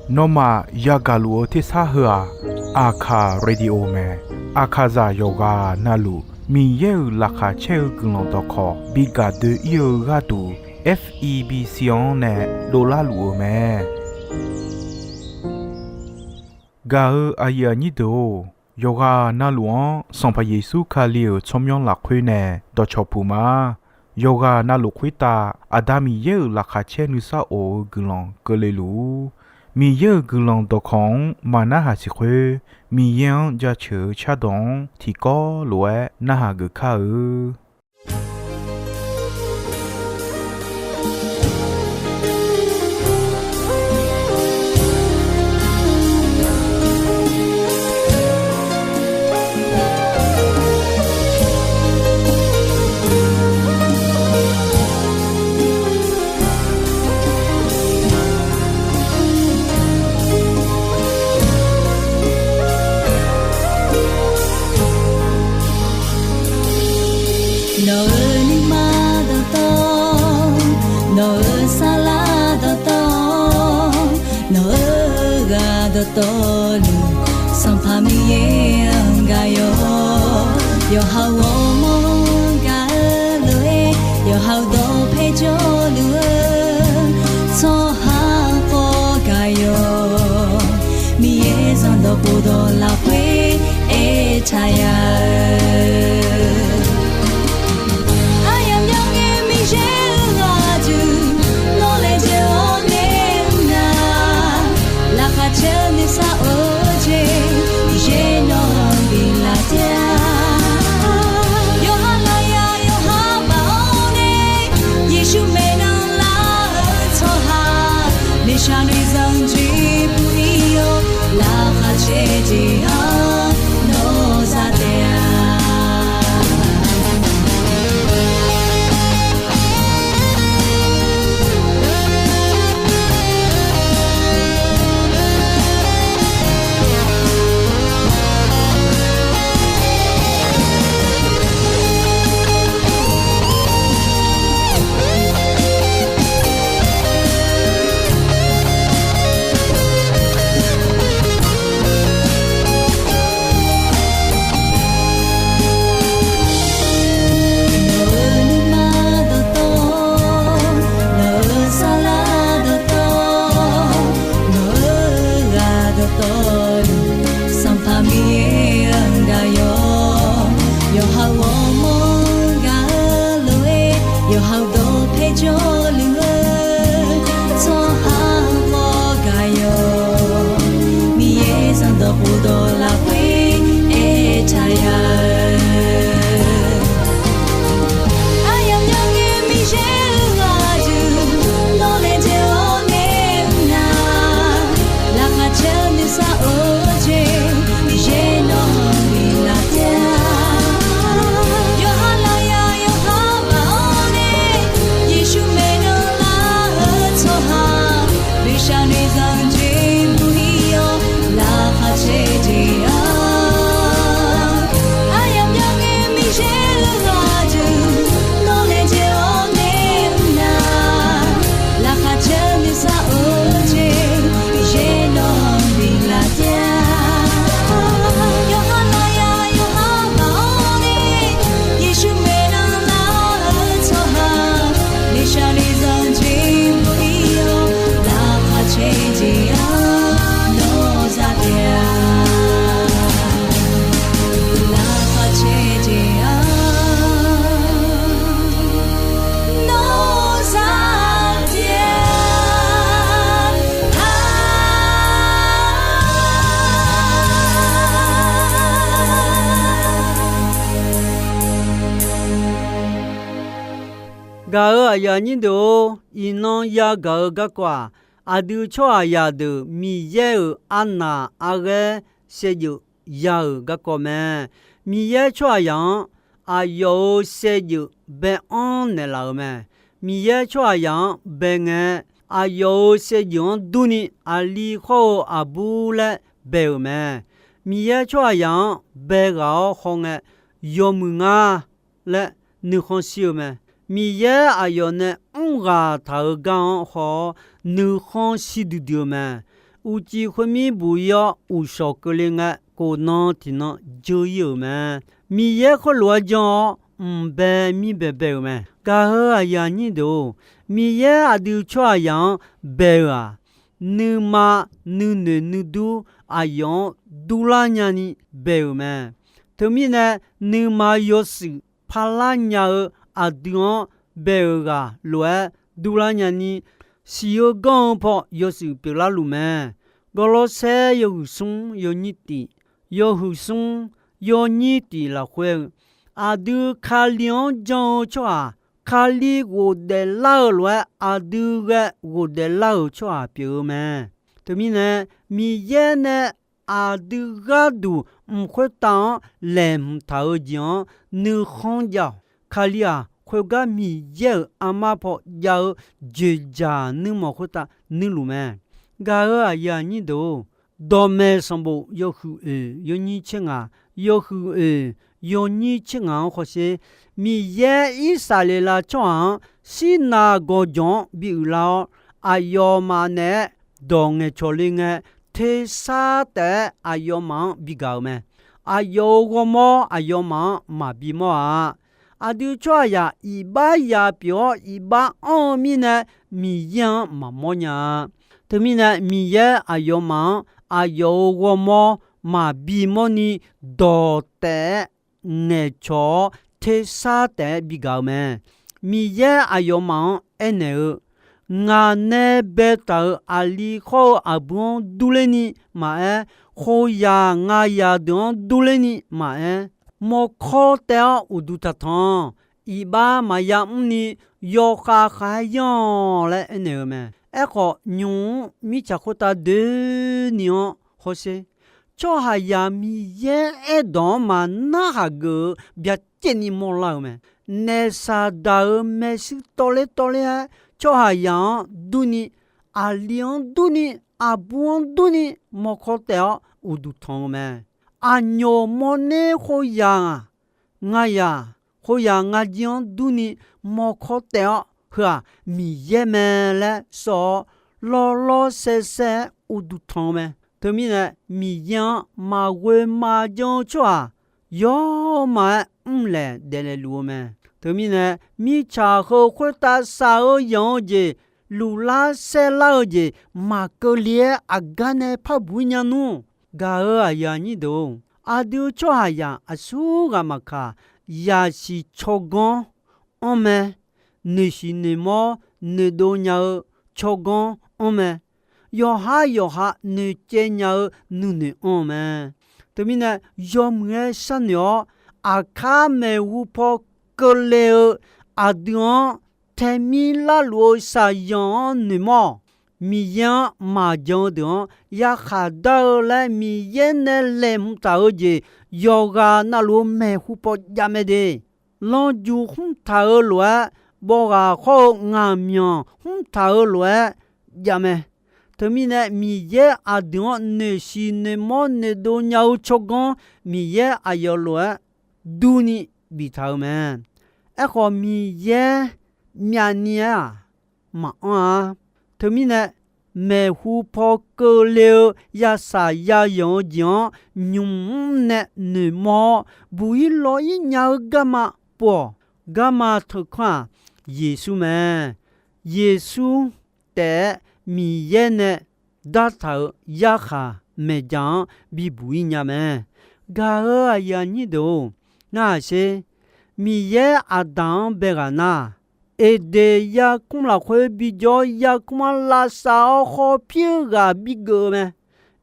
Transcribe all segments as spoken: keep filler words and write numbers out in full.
Nawmaf yagaq luf-eu tersar heu-aq, Aqkaq Radio mae. Aqkaqzaq yawqghaq navluf Miqyaer-euq laqkhaq caer-eu guiqlanq dawqkawq bi gaq doe-ir-eu gharduq, F E B C-anr nae dovlar luf-euq mae. Gaq-eu aqyuif aqnyir deuq-or, yawqghaq navluf-anr Sanqpaq Yeqsur Kali-euq tsawrmyanr lafkhoer nae dawqcawq puq ma. Yawqghaq navluf khoertav Aqda Miqyaer-euq laqkhaq caer nuisar of-eu guiqlanq keuvle luf-ur. Miqyaer-euq guiqlanq dawqkawq-anr maqnarhaq siq khoer, Miqyaer-anr jaceuq-eu cardawq-anr tiqkawv lof-aer narhaq geuf kar-eu. Nawq-euq nuima dawqtawv, nawq-euq saflar dawqtawv, nawq-euq ghaq dawqtawvluf, Sanqpaq Miqyaer-anr gaq yawq. Yawqha-euq ghawrmawr-anr gaq-eu lof-aer, yawqha-euq dawqpae jawrluf-eu tsawrhaq khawf gaq yawq. Miqyaer zanqdawq khofdawq lafkhoer aertaq ya-eu, aryamq myangae Miqyaer-euq ghaq duq nawr laejae-awr nae mr nar, laqkhaq caer nuisar of-eu jeq Miqyaer nawq-anr biflaf taef-a. Yawqha lafyaq yawqha baf-awr nae, Yeqsur maeqnan lar-eu tsawrhaq, noeqshaq noeqzanq jeq bui-ir-awr, laqkhaq caer jeq-anr nawr za taef-a. Nawq-euq nuima dawqtawv, nawq-euq saflar dawqtawv, nawq-euq ghaq dawqtawvluf, Sanqpaq Miqyaer-anr gaq yawq. Yawqha-euq ghawrmawr-anr gaq-eu lof-aer, yawqha-euq dawqpae jawrluf-eu tsawrhaq khawf gaq yawq. Miqyaer zanqdawq khofdawq lafkhoer aertaq ya-eu, aryamq myangae Miqyaer-euq ghaq duq nawr laejae-awr nae mr nar, laqkhaq caer nuisar of-eu jeq Miqyaer nawq-anr biflaf taef-a. Yawqha lafyaq yawqha baf-awr nae, Yeqsur maeqnan lar-eu tsawrhaq, noeqshaq noeqzanq jeq bui-ir-awr, laqkhaq caer jeq-anr, aryamq myangae Miqyaer-euq ghaq duq nawr laejae-awr nae mr nar, laqkhaq caer nuisar of-eu jeq Miqyaer nawq-anr biflaf taef-a. Yawqha lafyaq yawqha baf-awr nae, Yeqsur maeqnan lar-eu tsawrhaq, noeqshaq noeqzanq jeq bui-ir-awr, laqkhaq caer jeq-anr nawr za taef-a. Laqkhaq caer jeq-anr nawr za taef-a. Gaq-euq aqyuif aqnyir deuq-or, iqnan yagaq-eu garkawv-aq, aqdui tsawrhaqzaq deuq Miqyaer-euq arnaq arghaer saevdzeuf ya-euq garkawv mae. Miqyaer tsawrhaqzaq-anr aqyawf-euq saevdzeuf bae-anr naeqlaf-euq mae. Miqyaer tsawrhaqzaq-anr bae ngae, aqyawf-euq saevdzeuf-anr durni, aqli khawr-eu aqbur laer bae-euq mae. Miqyaer tsawrhaqzaq-anr bae ghaq-awr hawngae, yawmuiq nga laer nuikhanr shir-eu mae. Miqyaer aqyawf nae mr ghaq taq-euq gar-anr haw-awr, nuikhanr shir duidui-eu mae. Uqcif khoermir buq-ir-awr, uqshawq keuvle ngae, kof nan tiq nan dzeur-ir-euq mae. Miqyaer khoerlof-aer janr-awr, mq bae mir baebae-euq mae. Gaq-euq aqyuif aqnyir deuq-or, Miqyaer aqdui tsawrhaqzaq-anr bae-euq-aq, nuima nuinoeq nuidur aqyawf-anr durlar nyani bae-euq mae. Teumirnae, nuima yawshuif parlar nya-eu aqdui-anr bae-euq ghaq lof-aer durlar nyani, siq-eu ganr-eu paw yawshuif pyeuflar luf mae. Gawrlawrsaer yawhuiq smr yawnyir tif, yawhuiq smr yawnyir tif lafkhoer-eu, aqdui Kali-anr jan-eu tsawrhaq, Kali ghofdaef lar-eu lof-aer aqdui ghae ghofdaef lar-euq tsawrhaq pyeuf-eu mae. Teumirnae, Miqyaer nae aqdui gharduq mq khoertav-anr laeqhmq taq-eu jeq-anr nuikhanr jav-awq. Kali-aq, khoergar Miqyaer-euq armar paw jav-eu joeqjaq nuirmanq khoertav nuirluf mae. Gaq-euq aqyuif aqnyir deuq-or, dawqmaeq sanqbof yawhuiq oeq yawnyir tser ngaq, yawhuiq oeq yawnyir tser ngaq-anr hawsher. Miqyaer Irsaqleqlav tsawrhaq-anr Sirnav gawqjawq-anr bi uiqlar-awr, aqyawfmaf naeq-aer dawq ngaeqcawq le ngae, tersar taef-aer aqyawfmaf-anr bigaq-euq mae. Aqyawf-euq ghawrmawr aqyawfmaf-anr maqbi mawr-a. Aqdui tsawrhaqzaq iqbax ya pyeuf-awr iqbax anr-eu mirnae, Miqyaer-anr maqmawr nya-a. Teumirnae, Miqyaer aqyawfmaf-anr aqyawf-euq ghawrmawr maqbi mawrni, dawq taef-aer ngaeqcawq-awr tersar taef-aer bigaq-eu mae. Miqyaer aqyawfmaf-anr aernaeq-eu, Ngaq nae baetaq-euq aqli khawr-eu aqbur-anr durler ni maqaer, khoeryaq ngayaq deuq-anr durler ni maqaer, mawrkawr taev-awr uqduq taqtanq. Iqbax maqya mrni yawkhav khav-aer yanr-awq laer aernaeq-eu mae. Aerkhawf, nymq-mr mirtsaq khoertav doeni-anr hawsher. Tsawrhaqzaq Miqyaer aerdawq-anr maqnarhaq geuf-eu byacaevni mawrlar-eu mae. Naef saqdaq-euq maershuir tawvler tawvler-aer tsawrhaqzaq-anr durni, aqli-anr durni, aqbur-anr durni, mawrkawr taef-awr uqduq tanq-eu mae. Aqnyoq mawrner khoeryaq ngayaq, khoeryaq ngajir-anr durni, mawrkawr taef-awr heu-aq Miqyaer mae laer sawr-awr, lawrlawr saersaer-aer uqduq tanq-eu mae. Teumirnae, Miqyaer-anr maqghoe maqjan-eu tsawrhaq yawrmaf-aer mrlaeq daeflaeq luf-eu mae. Teumirnae, mirtsaq heu khoertav shaq-eu yanq-eu jeq, luflar saerlar-eu jeq maqkeuvle-aer aqgar nae par buq-ir nya nmr. Gaq-euq aqyuif aqnyir deuq-or, aqdui tsawrhaqzaq aqsur ghaq maqkaq, yasiq tsawrganr anr mae. Noeqshiq noeqmawr noeqdov nya-eu tsawrganr anr mae. Yawqhar yawqha noeqcaev nya-eu nuinoeq anr-eu mae. Teumirnae, yawmuiq-aer sharnoeq-awr, aqkar maeqhu paw keuvle-eu aqdui-anr taemir larluf-eu shaqzanq-anr noeqmawr-awq. Miqyaer-anr maqjan-eu deuq-anr yakhaq dar-eu laer Miqyaer nae laeqhmq taq-eu jeq yawqghaq navluf-eu maeqhu paw jav mae de. Lanrju khmr taq-eu lof-aer, bawghaq khawr-eu ngaqmyanq khmr taq-eu lof-aer jav mae. Teumirnae, Miqyaer aqdui-anr noeqshiq noeqmawr noeqdov nya-eu tsawrganr Miqyaer aqyawf lof-aer durni biftaq-eu mae. Aerkhawf, Miqyaer myavni-aer-aq maqanr-a. Teumirnae, maeqhu paw keuvle-eu yasaq yayanq-eu jeq-anr nymq mr nae noeqmawr-awr, buq-ir lawr-ir nya-eu garma pov-awq. Garma teukanr-aq, Yeqsur mae. Yeqsur taef-aer Miqyaer nae dartaq-euq yarkhaq maeqdzaq-anr bibuq-ir nya mae. Gaq-euq aqyuif aqnyir deuq-or, ngar-aq sher, Miqyaer Aqdaq-anr bae ghaq nar, Eqdeq yarkmr lafkhoer bijawr yarkmr-anr lavsav-awr khawpir-eu ghaq bigeuf-eu mae.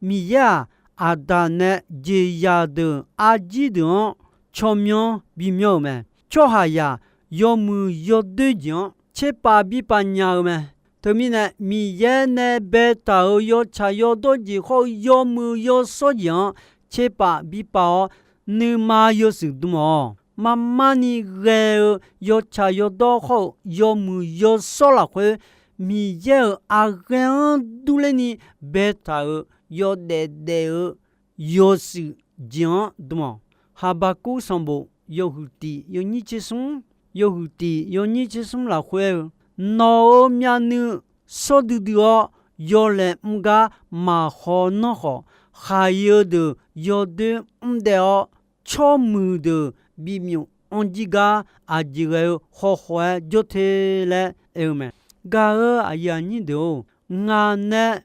Miqyaer-aq, Aqdaq nae jeqzaq deuq arjir deuq-anr tsawrmyanr bimyanr-euq mae. Tsawrhaqzaq yawmuiq yawdoer jeq-anr tserpav birpav nya-eu mae. Teumirnae, Miqyaer nae baetaq-euq yawtsaq yawdawr jeq khawr-eu yawmuiq yawshawr jeq-anr tserpav birpav-awr, nuima yawshuif dm-awq. Marmarni ghae-eu yawtsaq yawdawr khawr-eu yawmuiq yawshawr lafkhoer, Miqyaer-euq aqghae-anr durler ni baetaq-euq yawdaef daef-eu yawshuif jeq-anr dm-awq. Haqbaqkuv sanqbof yawhuiq tiq yawnyir tser smr, yawhuiq tiq yawnyir tsersmr lafkhoer-eu, nawq-euq myavnuiv shawr duidui-awr, yawlaeq mr gar maqhaw nanr khawf, khaq-iq-eu deuq yawdoer mr daef-awr, tsawrmuiq deuq bimyuf anr jir gar aqjeq ghae-eu khawkhaw-aer jawr te laer aer-eu mae. Gaq-eu aqyuif aqnyir deuq-or, ngaq nae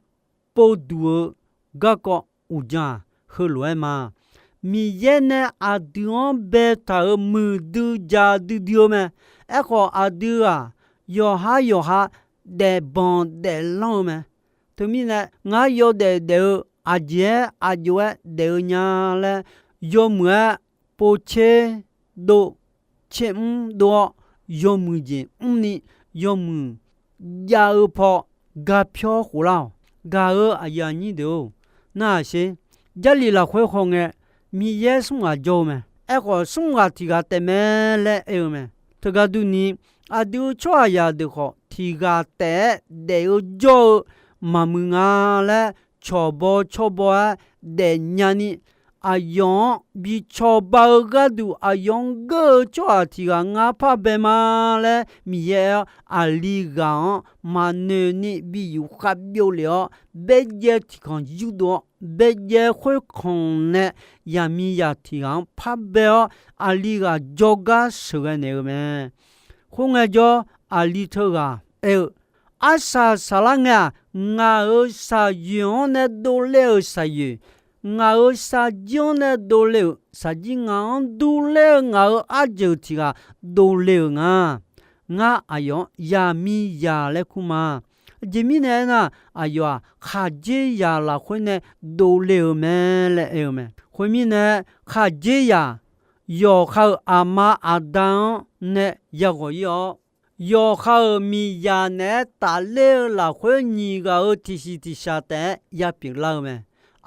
povduq-eu garkawv uqdzan-aq, heulof-aer ma. Miqyaer nae aqdui-anr baetaq-euq muiqdui jaq duidui-eu mae. Aerkhawf, aqdui-aq, yawqhar yawqha daefbanq daeflanr-eu mae. Teumirnae, ngar yawdaef daef-eu aqjeq-aer aqjox-aer daef-eu nya laer, yawmuiq-aer povtser dov tsermr dov-awr, yawmuiq jeq mrni yawmuiq jav-eu paw garpyawr khoflar-awq. Gaq-eu aqyuif aqnyir deuq-or, narhaq sher. Jarlif lafkhoer hawngae, Miqyaer smr ghaq jawr-eu mae. Aerkhawf, smr ghaq tiq ghaq taef mae laer aer-eu mae. Teugar durni, aqdui-eu tsawrhaqzaq deuq khawf, tiq ghaq taef-aer daef-eu jawr-eu maqmuiq nga laer, cawqbaw cawrbaw-aer daefnya ni, aqyawf-anr bi cawba-eu gharduq aqyawf-anr geur-eu tsawrhaq tiq ghaq ngar par bae ma laer Miqyaer aer-awr, aqli ghaq-anr maqnoeq ni bi yuf khavbyov lef-awr, baerjaev tiq kanq yurdov-awr, baerjaev khoerkanq nae yaqmiqzaq tiq ghaq-anr par bae-awr, aqli ghaq jawrgar sheuqghae naeq-eu mae. Khoerngae jawr, aqli teughaq aer-eu, Arsaq saqlar ngae-aq, ngaq-euq shaqyoeq-anr nae dovler-euq shaqyoeq, ngaq-euq shaqjir-anr nae dovle-euq shaqjir, ngaq-anr durler-eu ngaq-euq arjeuq tiq ghaq dovle-euq nga. Ngar aqyawf-anr yaqmiqzaq laer kur ma. Aqjeq mirnae aernar, aqyawf-aq, khaqdzerzaq lafkhoer nae dovle-euq mae laer aer-eu mae. Khoermirnae, khaqdzerzaq yawqha-euq aqma aqda-anr nae yaghawq ir-awr, yawqha-euq miqzaq naeq-aer tafler-eu lafkhoer nyiq ghaq-euq tiqsiq tiqshaq taef-aer yapyeuf lar-eu mae.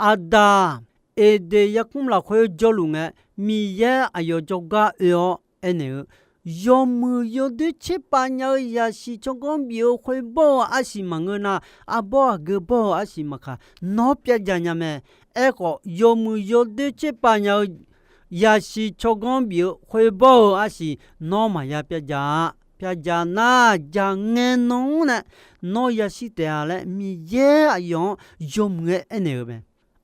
Aqdaq, Eqdeq yarkmr lafkhoer jawrluf ngae, Miqyaer aqyawf jawrgar oe-awr aernaeq-eu, Yawmuiq yawdoer tserpav nya-eu zaqsiq tsawrganr bif-eu khoerbawr-eu arsiq maqngeur nar, arbawr aqgeu bawr-eu arsiq maqkaq, nawr pyavdzaq nya mae. Aerkhawf, yawmuiq yawdoer tserpav nya-eu zaqsiq tsawrganr bif-eu khoerbawr-eu arsiq nawr maqya pyavdzaq-a. Pyavdzaq nar, jaqngae nan-anr nae nawr yashir taef-a laer, Miqyaer aqyawf-anr yawmuiq-aer aernaeq-eu mae.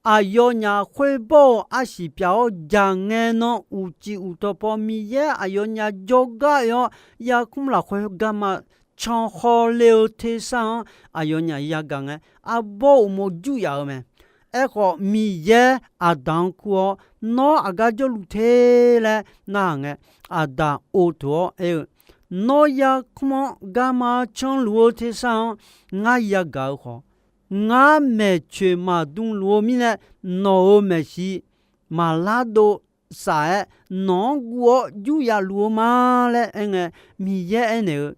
Aqyawfnyaf khoerbawr-eu arsiq pyaf-awr, jaqngae nan uqcif uqtawq paw Miqyaer aqyawfnyaf jawrgar oe-awr, yarkmr lafkhoer garma can hawle-eu tersar-anr aqyawfnyaf yagaq ngae, arbawr uqmov jur yaf-eu mae. Aerkhawf, Miqyaer aqdaq-anr kur-awr, Nawr aqgar jawrluf te laer narhaq ngae, aqdaq ov teuq-awr aer-eu, Nawr yarkmr-anr garma canluf-eu tersar-anr ngar yagaq-eu khawf, ngar maeqtsoeq maqdmluf-eu mirnae, nawq-euq maeqshi maqlar dov saf-aer nawq-anr guv-awr jur yaf luf-eu ma laer aerngae, Miqyaer aernaeq-eu,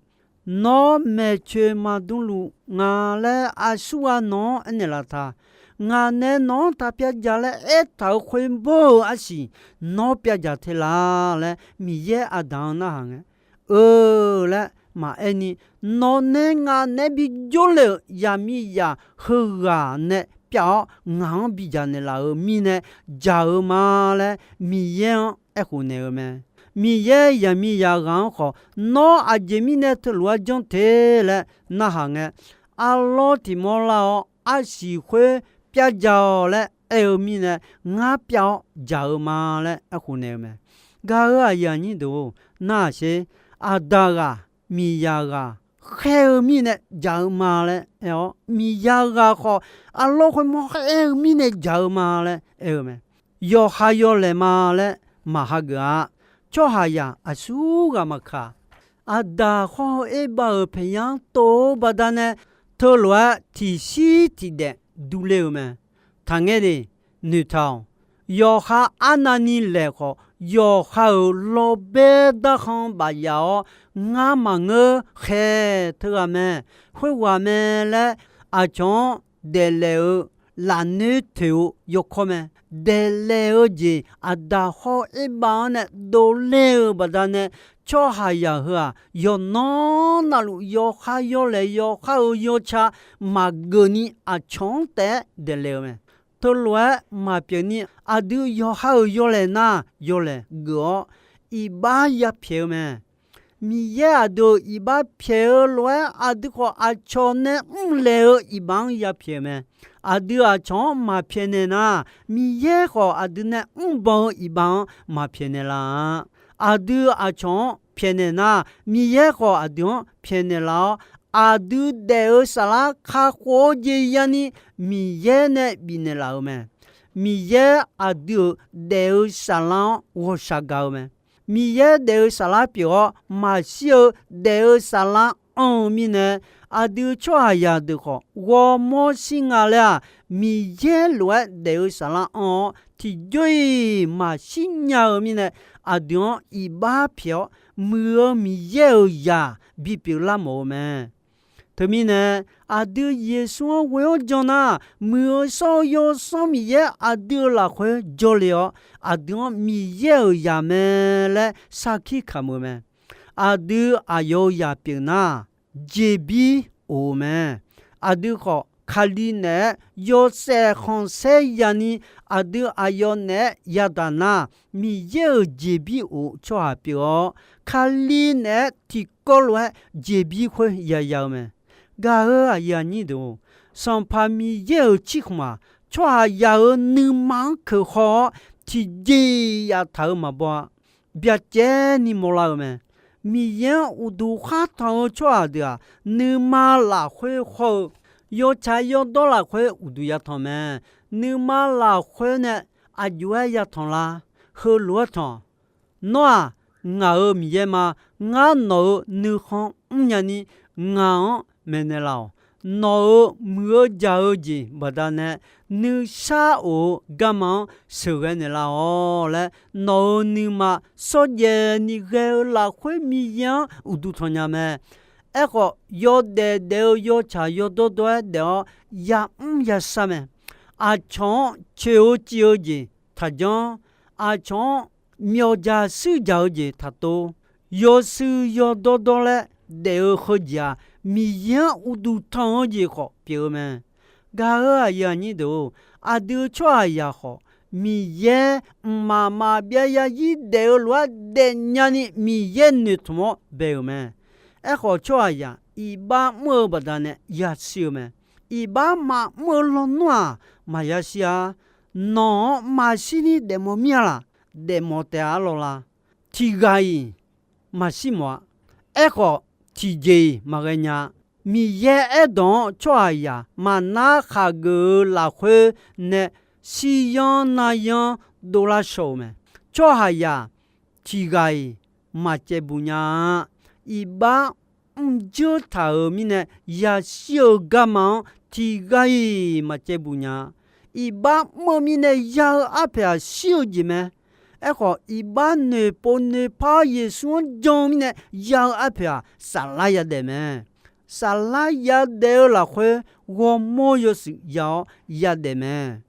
Nawr maeqtsoeq maqdmluf nga laer aqsurghaq nawq-anr aernaeq laf taq. Ngaq nae nawq-anr taq pyavdzaq laer aertaq-euq khoerbawr-eu arsiq nawr pyavdzaq te la laer Miqyaer aqdaq-anr narhaq ngae, Eu laer maqaer ni, nawq nae ngaq nae bi jawrle-euq zaqmiqzaq heughaq nae pyav-awr ngaq-anr bidzaq naeqlaf-euq mirnae dzaq-eu ma laer Miqyaer-anr aerkhof naeq-eu mae. Miqyaer zaqmiqzaq ghaq-anr khawf, Nawr aqjeq mirnae teulof-aer janr te laer narhaq ngae, arlawr tiq mawr lar-awr arsiq khoer pyavdzaq-awq laer aer-eu mirnae, ngar pyav-awr dzaq-eu ma laer aerkhof naeq-eu mae. Gaq-eu aqyuif aqnyir deuq-or, narhaq sher. Aqdaq ghaq miqzaq ghaq khaer-eu mirnae dzaq-eu ma laer aer-awr, miqzaq ghaq khawf arlawr khoermawr khaer-eu mirnae dzaq-eu ma laer aer-eu mae. Yawqha yawlaeq ma laer maqhageuf-a. Tsawrhaqzaq aqsurghaq maqkaq, Aqdaq khawr-eu Erbav-euq paeqyar-anr tov-eu baqdanae, teulof-aer tiqshir tiqdaef durler-eu mae. Taqngaer de, noeqtaq-awq. Yawqha arnavni laeq khawf, yawqha-euq lawrbaer darkhan bafyaf-awr, ngar maqngeur khaeq teughaq mae, khoerghaq mae laer aqcawq-anr daeqlaeq-eu lafnoer toeq-eu yawkawr mae. Daeqlaeq-eu jeq Aqdaq hawr Erbav-anr nae dovler-eu baqdanae, tsawrhaqzaq heu-aq, yawqnan navluf yawqha yawlaeq yawqha-euq yawtsaq maqgeuf ni aqcawq-anr taef-aer daeqlaeq-eu mae. Teulof-aer maqpyeuf ni aqdui yawqha-euq yawlaeq nar yawlaeq geuf-awr iqbax yapyaeq-eu mae. Miqyaer aqdui-euq iqbax pyaeq-eu lof-aer, aqdui khawf aqcawq nae mrlaeq-eu iqbax-anr yapyaeq-euq mae. Aqdui aqcawq-anr maqpyaeqnaeq nar, Miqyaer khawf aqdui nae mrbanq-eu iqbax-anr maqpyaeqnaeq laf-a. Aqdui aqcawq-anr pyaeqnaeq nar, Miqyaer khawf aqdui-anr pyaeqnaeq laf-awr, aqdui daef-eu saflar kakhof-eu jeq yani Miqyaer nae bifnaeq laf-euq mae. Miqyaer aqdui-euq daef-eu saflar-anr ghawqshaq gaq-eu mae. Miqyaer daef-eu saflar pyeuf-awr maqshir-eu daef-eu saflar anr-eu mirnae, aqdui tsawrhaqzaq deuq khawf ghawrmawr shir nga laer-aq, Miqyaer lof-aer daef-eu saflar anr-awr, tiqjawr-iq maqshir nya-eu mirnae, aqdui-anr iqbax pyaeq-awr, muiq-eu Miqyaer-euq zaq bipyeuf lar mawf-eu mae. Teumirnae, aqdui Yeqsur-anr ghoe-awr jan nar, muiq-eu shawr-eu Yawsanr Miqyaer aqdui-euq lafkhoer jawrle-awr, aqdui-anr Miqyaer-euq zaq mae laer sarkir kamq-eu mae. Aqdui aqyawf-euq zaq pyeuf nar, jeqbir of-eu mae. Aqdui khawf, Kali naeq-aer yawshaef khanqsaer yani, aqdui aqyawf naeq-aer yadaq nar, Miqyaer-euq jeqbir of-eu tsawrhaq pyeuf-awr, Kali naeq-aer tiqkawv lof-aer jeqbir khoer yaya-eu mae. Gaq-euq aqyuif aqnyir deuq-or, Sanqpaq Miqyaer-euq cirkhmq-aq, tsawrhaqzaq-euq nuima-anr keuq haw-awr, tiqjeq-iq yaftaq-euq maqbaw-a. Byacaevni mawrlar-eu mae. Miqyaer-anr uqduq khar tanq-eu tsawrhaq deuq-aq, nuima lafkhoer hawr-eu, yawtsaq yawdawr lafkhoer uqduq yatanq mae. Nuima lafkhoer nae aqjox-aer yatanq lar. Heulof-aer tanq, Nawr-aq, ngaq-euq Miqyaer ma. Ngar nawq-euq nuikhanr mrnya ni, ngaq-anr maeqnaeq laf-awq. Nawq-euq muiq-eu jaq-eu jeq baqdanae, nuisar of-eu garma-anr sheuqghae naeqlaf-awq laer, nawq-euq nuima shawrjaev ni ghae-eu lafkhoer Miqyaer-anr uqduq tanqnya mae. Aerkhawf, yawdaef daef-eu yawtsaq yawdawr dawr-aer daef-awr, yamr yashar mae. Aqcawq-anr coeq-eu civ-eu jeq taqjanr. Aqcawq-anr myawqjaq shuirjaq-eu jeq taqtov. Yawshuir yawdawr dawr laer daef-eu heujeq-aq, Miqyaer-anr uqduq tanq-eu jeq khawf pyeuf-eu mae. Gaq-euq aqyuif aqnyir deuq-or, aqdui tsawrhaqzaq khawf, Miqyaer mqmaq maqbyav yarzir daef-eu lof-aer daefnya ni Miqyaer noeqtmq-awr bae-euq mae. Aerkhawf, tsawrhaqzaq iqbax mr-eu baqdanae yashir-eu mae. Iqbax maqmr-eu lawnmr-aq, maqya shir-a. Nawq-anr maqshir ni daefmawf mir-a laq? Daefmawf taef-a arlawq la? Tiqghaq-iq maqshir mawf-a. Aerkhawf, tiqjeq-iq maqghae nya-a. Miqyaer aerdawq-anr tsawrhaqzaq maqnar khaqgeuf-eu lafkhoer nae shiryanr naryanr dovlar shaw-euq mae. Tsawrhaqzaq tiqghaq-iq maqcaevbuq nya-a. Iqbax mrjeur taq-euq mirnae yashir-eu garma-anr tiqghaq-iq maqcaevbuq nya-a. Iqbax mr-eu mirnae ya-eu arpoeq-aq, shir-eu jeq mae. Aerkhawf, iqbax noeqpov noeqpar-awr Yeqsur-anr jan-eu mirnae ya-eu arpoeq-aq, saflar yadaef mae. Saflar yadaef-eu lafkhoer ghawrmawr yawshuif ya-awr yadaef mae.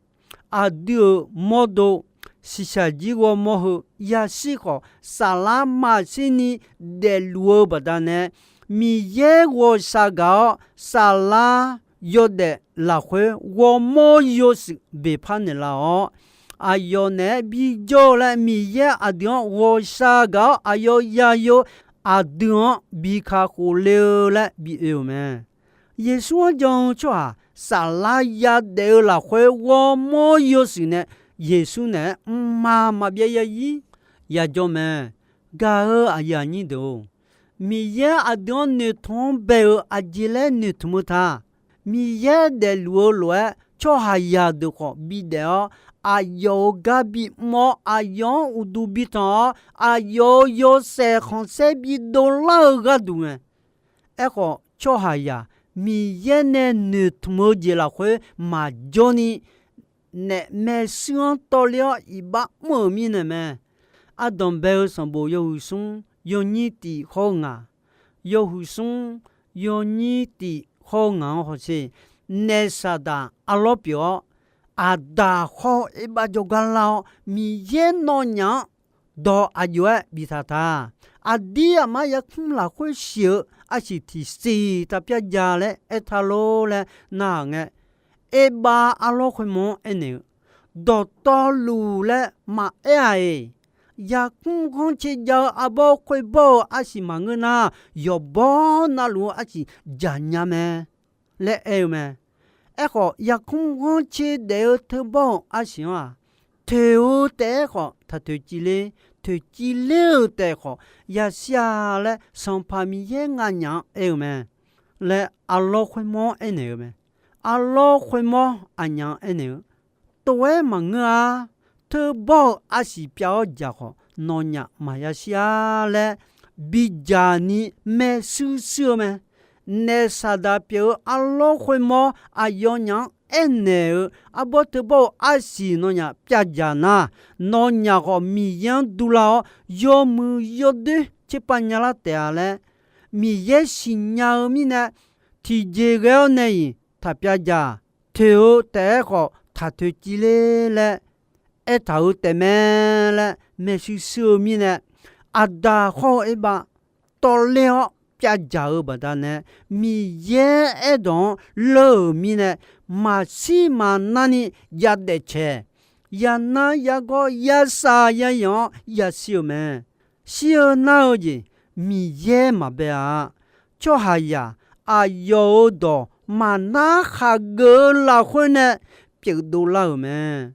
Aqdui-euq mawrdo shiqshaq jir ghawrmawr heu yashir khawf, saflar maqshir ni daefluf-eu baqdanae, Miqyaer ghawqshaq gaq-awr saflar yawdaef lafkhoer ghawrmawr yawshuif beqpar naeqlaf-awr, aqyawf naeq-aer bijawr-eu laer Miqyaer aqdui-anr ghawqshaq gaq-awr aqyawf yayov aqdui-anr bi kakhof le-eu laer bi oe-euq mae. Yeqsur-anr jan-eu tsawrhaq saflar yadaef-eu lafkhoer ghawrmawr yawshuif nae Yeqsur naeq-aer mqmaq maqbyav yarzir yajawr mae. Gaq-euq aqyuif aqnyir deuq-or, Miqyaer aqdui-anr noeqtmq-anr bae-eu aqjeq laer noeqtmq-eu ta. Miqyaer daefluf-eu lof-aer tsawrhaqzaq deuq khawf bidaef-awr, aqyawf-euq gar bimr-awr, aqyawf-anr uqduq bitanq-awr, aqyawf-euq yawshaef khanqsaer bidov lar-eu gharduq mae. Aerkhawf, tsawrhaqzaq Miqyaer nae noeqtmq-eu jeq lafkhoer maqjawr ni, naef maershuir-anr tawvler-awr iqbax mr-euq mirnae mae. Ardanq bae-eu sanqbof yawhuiq smr yawnyir tif hawr-eu ngaq, yawhuiq smr yawnyir tif hawr-eu ngaq-anr hawsher. Naef saqdaq arlawr pyeuf-awr, aqdaq hawr-eu erbav jawrgar lar-awr, Miqyaer nawnyaf-anr dawq aqjox-aer biftaq ta. Aqdir aqmar yarkmr lafkhoer shif-eu arsiq tiqsiq taqpyar ja laer aertaq lor laer narhaq ngae, erbav arlawr khoermawr-anr aernaeq-eu, dawqtawvluf laer maqaer-aq-iq, yarkmr ghanrcae jav-eu arbawr khoerbawr-eu arsiq maqngeur nar, yawqbawr navluf-eu arsiq jaqnya mae laer aer-eu mae. Aerkhawf, yarkmr ghanrcae daef-eu teubawr-euq arsiq-anr-aq, toeq-eu taef-aer khawf taq toeqciv ler, toeqciv ler-euq taef khawf yashir-a laer Sanqpaq Miqyaer nganyaf-anr aer-eu mae laer arlawr khoermawr-anr aernaeq-eu mae. Arlawr khoermawr aqnyaf-anr aernaeq-eu, tov-aer maqngeur-a. Teubawr-eu arsiq pyav-awr jaq khawf nawnyaf maqyashir-a laer bidzaq ni maershuir shuir-eu mae. Naef Saqdaq pyeuf-eu arlawr khoermawr aqyawfnyaf-anr aernaeq-eu, arbawr teubawr-eu arsiq nawnyaf pyavdzaq nar, nawnyaf khawf Miqyaer-anr duvlar-awr yawmuiq yawdoer tserpav nyalar taef-a laer, Miqyaer siqnya-eu mirnae tiqjeq ghae-awr nae-iq taq pyavdzaq, toeq-eu taef-aer khawf taq toeqciv ler laer aertaq-eu taefmae laer maershuir shuir-eu mirnae, Aqdaq khawr-eu Erbav tawvler-awr pyavdzaq-eu baqdanae, Miqyaer aerdawq-anr leur-euq mirnae, maqshir maqnarni yadaef caeq, yanar yagawr yashaq yayanq-awr yashir-euq mae. Shir-eu nar-eu jeq Miqyaer maqbae-a. Tsawrhaqzaq aqyawf-euq dawq maqnar khaqgeuf-eu lafkhoer nae pyeufdov lar-euq mae.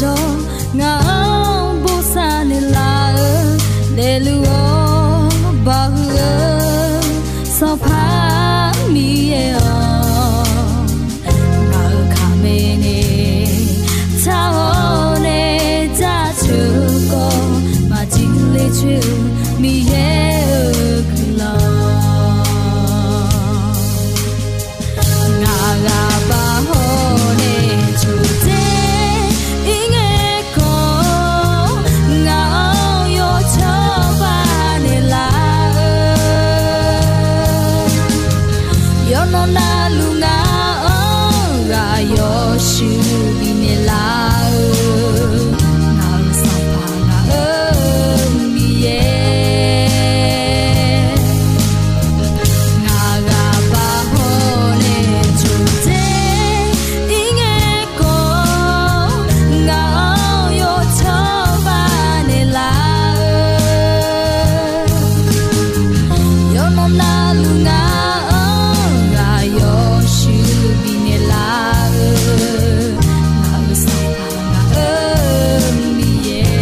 jawr, ngaq-anr bosav naeqlaf-eu, daefluf-awr bawhuiq-eu, Sanqpaq Miqyaer-awq. Ngaq-euq kaqmae nae taq-awr nae jaceuq-eu khawf, maqjir ler coer-eu Miqyaer-euq guiqlanq. Ngaq ghaq bav hawr nae coqdzer ir ngae khawf, ngaq-anr yawcawba naeqlaf-eu, yawqnan navluf ngaq-anr ghaq yawshuif bifnaeq laf-eu, ngaq-euq Sanqpaq ngaq-euq Miqyaer. Ngaq ghaq bav hawr nae coqdzer ir ngae khawf, ngaq-anr yawcawba naeqlaf-eu, yawqnan navluf ngaq-anr ghaq yawshuif bifnaeq laf-eu, ngaq-euq Sanqpaq ngaq-euq Miqyaer.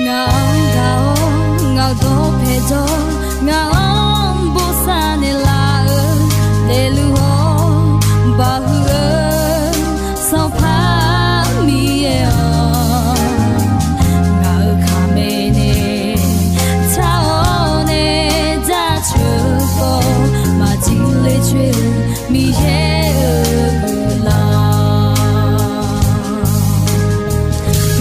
Ngaq-anr gaq-awr ngaq-euq dawqpae jawr, ngaq-anr bosav naeqlaf-eu, daefluf-awr bawhuiq-eu, Sanqpaq Miqyaer-awq. Ngaq-euq kaqmae nae taq-awr nae jaceuq-eu khawf, maqjir ler coer-eu Miqyaer-euq guiqlanq.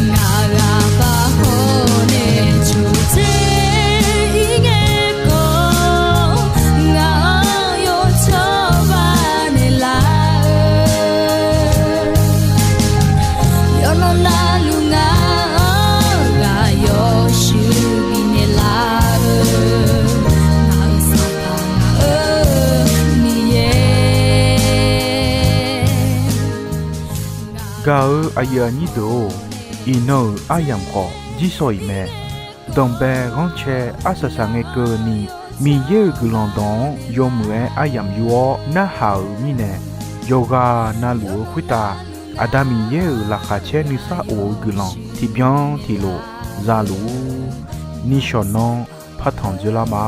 Ngaq ghaq bav hawr nae coqdzer ir ngae khawf, ngaq-anr yawcawba naeqlaf-eu, yawqnan navluf ngaq-anr ghaq yawshuif bifnaeq laf-eu, ngaq-euq Sanqpaq ngaq-euq Miqyaer. Gaq-eu aqyuif aqnyir deuq-or, iqnan-euq aryamq khawf jirsawq iq mae. Danqbae ghanrcae arsaq saqngae keuvni, Miqyaer-euq guiqlanq dawq-anr yawmuiq-aer aryamq yur-awr narhaq-euq mirnae, yawqghaq navluf-eu khoertav Aqda Miqyaer-euq laqkhaq caer nuisar of-eu guiqlanq tiqbyan tiqlof zaluf-ur. Nishawq nanr partanq dzoerlar ma.